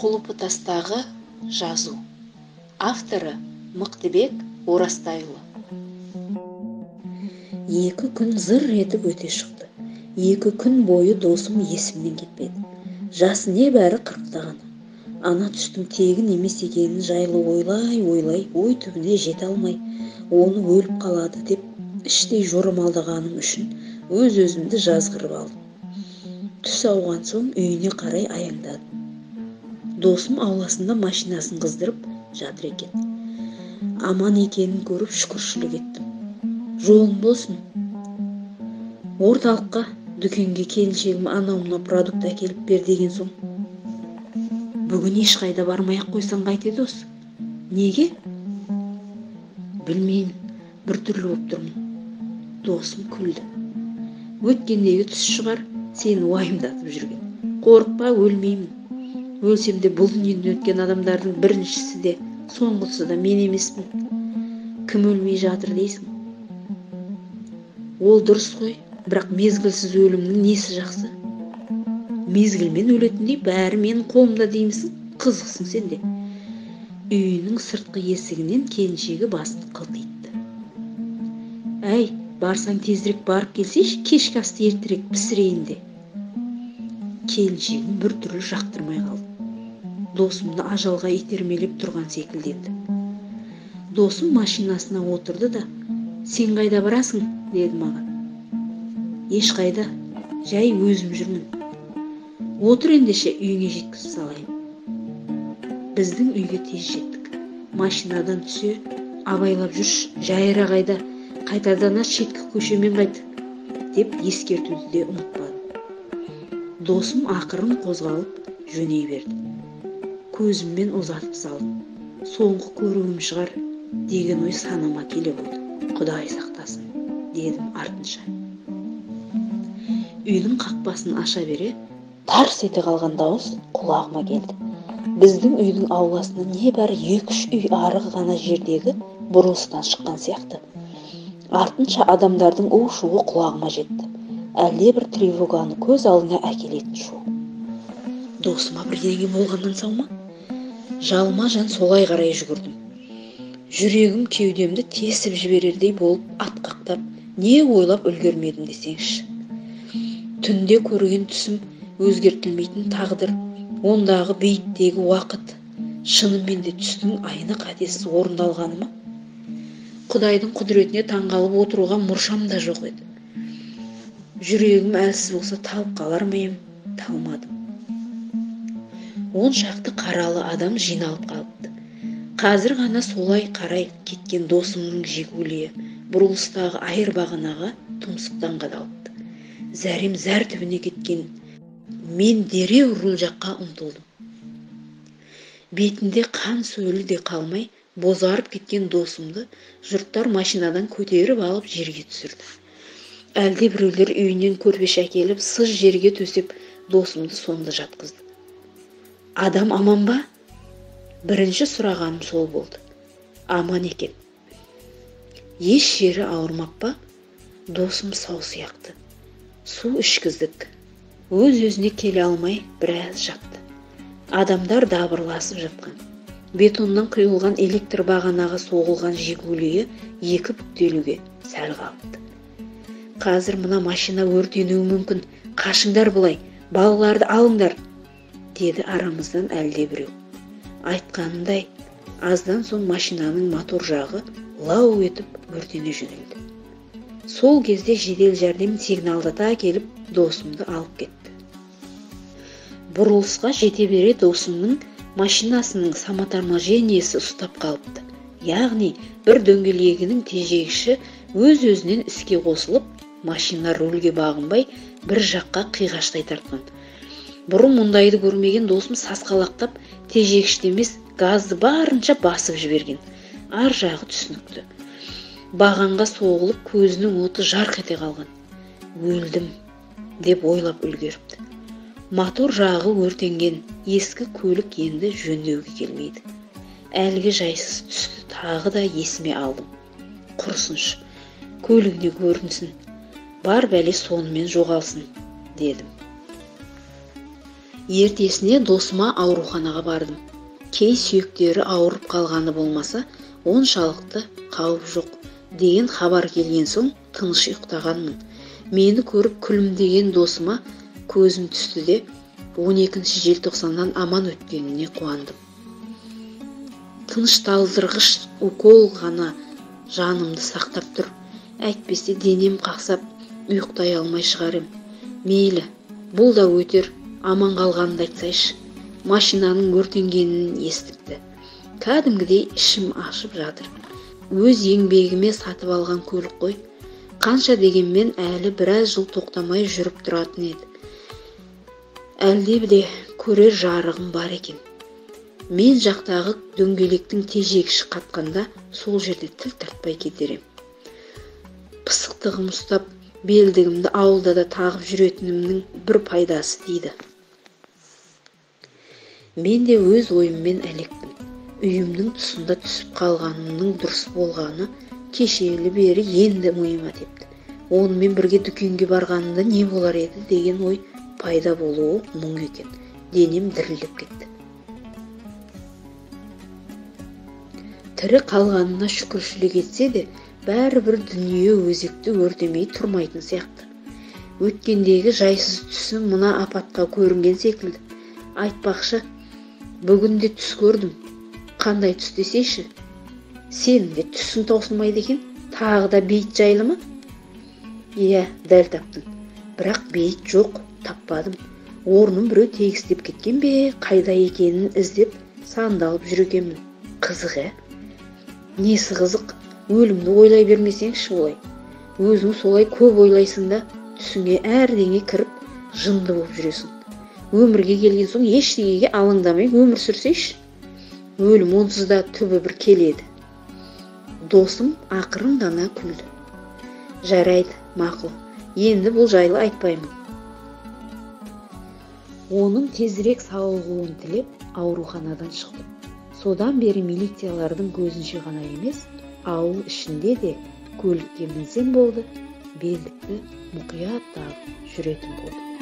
Құлпытастағы жазу. Авторы Мықтыбек Орастайұлы. 2 күн зыр етіп өте шықты. 2 күн бойы досым есімнен кетпеді. Жасы небәрі 40-та ғана. Ана түстің тегін емес екенін жайлы ойлай-ойлай ой түбіне жете алмай, оны өліп қалады деп іштей жорамалдағаным үшін өз-өзімді жазғырып алдым. Түс ауған соң үйіне қарай аяңдадым. Досым ауласында машинасын қыздырып жатыр екен. Аман екенін көріп шүкіршілік еттім. Жолың болсын. Орталыққа, дүкенге келіншегім анау-мынау продукт әкеліп бер деген соң, бүгін ешқайда бармай-ақ қойсаң қайтеді дос? Неге? Білмеймін, біртүрлі болып тұрмын. Досым күлді. Өткендегі түс шығар, сені уайымдатып жүрген. Қорықпа, өлмеймін. Өлсем де бұл дүниеден өткен адамдардың біріншісі де, соңғысы да мен емеспін. Кім өлмей жатыр дейсің? Ол дұрыс қой, бірақ мезгілсіз өлімнің несі жақсы? Мезгілмен өлетіндей бәрі менің қолымда деймісің? Қызықсың сен де. Үйінің сыртқы есігінен келіншегі басын қылтитты. Әй, барсаң тезірек барып келсейші, кешкі асты ертерек пісірейін де. Келіншегім біртүрлі жақтырмай қалды. Досымды ажалға итермелеп тұрған секілденді. Досым машинасына отырды да, сен қайда барасың, деді маған. Ешқайда, жай өзім жүрмін. Отыр ендеше, үйіңе жеткізіп салайын. Біздің үйге тез жеттік. Машинадан түсе, абайлап жүрші, жайырақ айда, қайтардан шеткі көшемен қайт, деп ескертуді де ұмытпадым. Досым ақырын қозғалып жөней берді. Көзіммен ұзатып салдым. Соңғы көруім шығар деген ой санама келе қойды. Құдай сақтасын, дедім артынша. Үйдің қақпасын аша бере, тарс ете қалған дауыс құлағыма келді. Біздің үйдің ауласынан небәрі 2-3 үй ары ғана жердегі бұрылыстан шыққан сияқты. Артынша адамдардың у-шуы құлағыма жетті. Әлде бір тревоганы көз алдыңа әкелетін шу. Досыма бірдеңе болғаннан сау ма? Жалма-жан солай қарай жүгірдім. Жүрегім кеудемді тесіп жіберердей болып атқақтап, не ойлап үлгермедім десеңші. Түнде көрген түсім өзгертілмейтін тағдыр, ондағы бейіттегі уақыт, шынымен де түстің айна қатесіз орындалғаны ма? Құдайдың құдіретіне таңғалып отыруға мұршам да жоқ еді. Жүрегім әлсіз болса талып қалар ма ем? Талмадым. 10 шақты қаралы адам жиналып қалыпты. Қазір ғана солай қарай кеткен досымның жигулиі бұрылыстағы айыр бағанаға тұмсықтан қадалыпты. Зәрем зәр түбіне кеткен мен дереу руль жаққа ұмтылдым. Бетінде қан сөлі де қалмай, бозарып кеткен досымды жұрттар машинадан көтеріп алып жерге түсірді. Әлде біреулер үйінен көрпеше әкеліп, сыз жерге төсеп, досымды сонда жатқызды. Адам аман ба? Бірінші сұрағаным сол болды. Аман екен. Еш жері ауырмап па? Досым сау сияқты. Су ішкіздік. Өз-өзіне келе алмай біраз жатты. Адамдар дабырласып жатқан. Бетоннан құйылған электр бағанаға соғылған жигулиі 2 бүктелуге сәл қалыпты. Қазір мына машина өртенуі мүмкін. Қашыңдар былай, балаларды алыңдар, деді арамыздан әлде біреу. Айтқанындай, аздан соң машинаның мотор жағы лау етіп өртене жөнелді. Сол кезде жедел жәрдем сигналдата келіп, досымды алып кетті. Бұрылысқа жете бере досымның машинасының самоторможениесі ұстап қалыпты. Яғни бір дөңгелегінің тежегіші өз-өзінен іске қосылып, машина рульге бағынбай бір жаққа қиғаштай тартқан. Бұрын мұндайды көрмеген досым сасқалақтап, тежегішті емес, газды барынша басып жіберген. Ар жағы түсінікті. Бағанға соғылып, көзінің оты жарқ ете қалған. Өлдім, деп ойлап үлгеріпті. Мотор жағы өртенген ескі көлік енді жөндеуге келмейді. Әлгі жайсыз түсті тағы да есіме алдым. Құрысыншы, көлігіне көрінсін, бар бәле сонымен жоғалсын, дедім. Ертесіне досыма ауруханаға бардым. Кей сүйектері ауырып қалғаны болмаса, оншалықты қауіп жоқ деген хабар келген соң тыныш ұйықтағанмын. Мені көріп күлімдеген досыма көзім түсті де 12 желтоқсаннан аман өткеніне қуандым. Тынышталдырғыш укол ғана жанымды сақтап тұр. Әйтпесе денем қақсап ұйықтай алмай шығар ем. Мейлі, бұл да өтер, аман қалғанымды айтсайшы. Машинаның өртенгенін естіпті. Кәдімгідей ішім ашып жатыр. Өз еңбегіме сатып алған көлік қой. Қанша дегенмен әлі біраз жыл тоқтамай жүріп тұратын еді. Әлде де көрер жарығым бар екен. Мен жақтағы дөңгелектің тежегіші қатқанда сол жерде тіл тартпай кетер ем. Пысықтығым ұстап, белдігімді ауылда да тағып жүретінімнің бір пайдасы дейді. Мен де өз ойыммен әлекпін. Үйімнің тұсында түсіп қалғанымның дұрыс болғаны кешелі бері енді миыма тепті. Онымен бірге дүкенге барғанымда не болар еді деген ой пайда болуы мұң екен. Денем дірілдеп кетті. Тірі қалғанына шүкіршілік етсе де, бәрібір дүние өзекті өртемей тұрмайтын сияқты. Өткендегі жайсыз түсім мына апатқа көрінген секілді. Айтпақшы, бүгін де түс көрдім. Қандай түс десейші? Сенің де түсің таусылмайды екен. Тағы да бейіт жайлы ма? Иә, дәл таптың. Бірақ бейіт жоқ, таппадым. Орнын біреу тегістеп кеткен бе, қайда екенін іздеп сандалып жүр екенмін. Қызық, ә? Несі қызық? Өлімді ойлай бермесеңші олай. Өзің солай көп ойлайсың да, түсіңе әрдеңе кіріп, жынды болып жүресің. Өмірге келген соң ештеңеге алаңдамай өмір сүрсейші. Өлім онсыз да түбі бір келеді. Досым ақырын ғана күлді. Жарайды, мақұл. Енді бұл жайлы айтпаймын. Оның тезірек сауығуын тілеп, ауруханадан шықтым. Содан бері милициялардың көзінше ғана емес, ауыл ішінде де көлікке мінсем болды, белдікті мұқият тағып жүретін болдым.